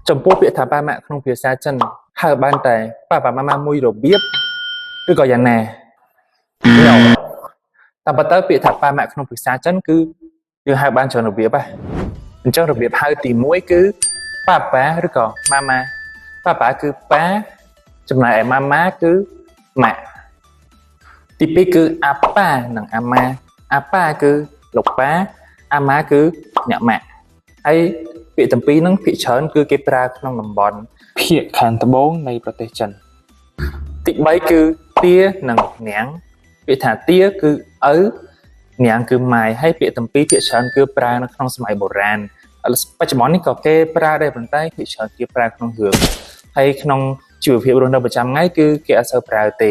ចំពោះពាក្យថាប៉ាម៉ាក់ក្នុងភាសាចិនហៅបានតែប៉ាប៉ាម៉ាម៉ាមួយរបៀបឬក៏យ៉ាងណា No តាមពិតទៅពាក្យថាប៉ាម៉ាក់ក្នុងភាសាចិនគឺយើងហៅបានច្រើនរបៀបហ៎អញ្ចឹងរបៀបហៅទី1គឺប៉ាប៉ាឬក៏ម៉ាម៉ាប៉ាប៉ាគឺប៉ាចំណែកឯម៉ាម៉ាគឺម៉ាក់ទី2គឺអាប៉ានិងអាម៉ាអាប៉ាគឺលោកប៉ាអាម៉ាគឺអ្នកម៉ាក់ហើយពាក្យទាំងពីរហ្នឹងភាគច្រើនគឺគេប្រើក្នុងតំបន់ភាគខាងត្បូងនៃប្រទេសចិនទី3គឺទានិងនាងពាក្យថាទាគឺឪនាងគឺម៉ែហើយពាក្យទាំងពីរភាគច្រើនគឺប្រើនៅក្នុងសម័យបុរាណបច្ចុប្បន្ននេះក៏គេប្រើដែរប៉ុន្តែភាគច្រើនគេប្រើក្នុងរឿងហើយក្នុងជីវភាពរស់នៅប្រចាំថ្ងៃគឺគេអត់សូវប្រើទេ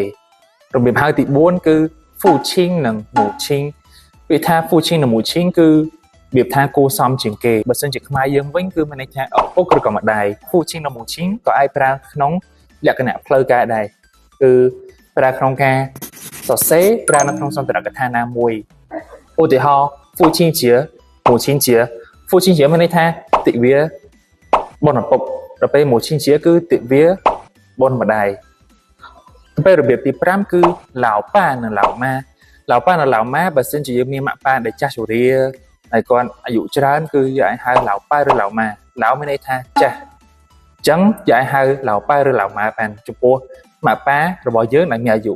របៀបហៅទី4គឺ父亲និង母亲ពាក្យថា父亲និង母亲គឺរបៀបថាគួរសមជាងគេបើសិនជាខ្មែរយើងវិញគឺមានន័យថាឪពុកឬក៏ម្ដាយ父亲និង母亲ក៏អាចប្រើក្នុងលក្ខណៈផ្លូវការដែរគឺប្រើក្នុងការសរសេរប្រើនៅក្នុងសន្ទរកថាណាមួយឧទាហរណ៍父亲节母亲节父亲节មានន័យថាទិវាបុណ្យឪពុកដល់ពេល母亲节គឺទិវាបុណ្យម្ដាយពេលរបៀបទី5គឺ老爸និង老妈老爸និង老妈បើសិនជាយើងមានម៉ាក់ប៉ាដែលចាស់ជរាហើយគាត់អាយុច្រើនគឺយើងអាចហៅ老爸ឬ老妈老មានន័យថាចាស់អញ្ចឹងយើងអាចហៅ老爸ឬ老妈បានចំពោះម៉ាក់ប៉ារបស់យើងដែលមានអាយុ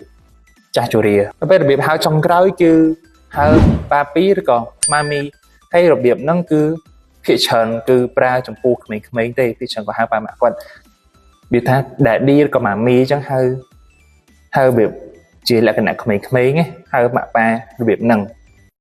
ចាស់ជរាដល់ពេលរបៀបហៅចុងក្រោយគឺហៅប៉ាពីឬក៏ម៉ាមីហើយរបៀបហ្នឹងគឺភាគច្រើនគឺប្រើចំពោះក្មេងៗទេភាគច្រើនក៏ហៅប៉ាម៉ាក់គាត់វាថា daddy ឬក៏ម៉ាមីអញ្ចឹងហៅហៅរបៀបជាលក្ខណៈក្មេងៗហៅម៉ាក់ប៉ារបៀបហ្នឹង។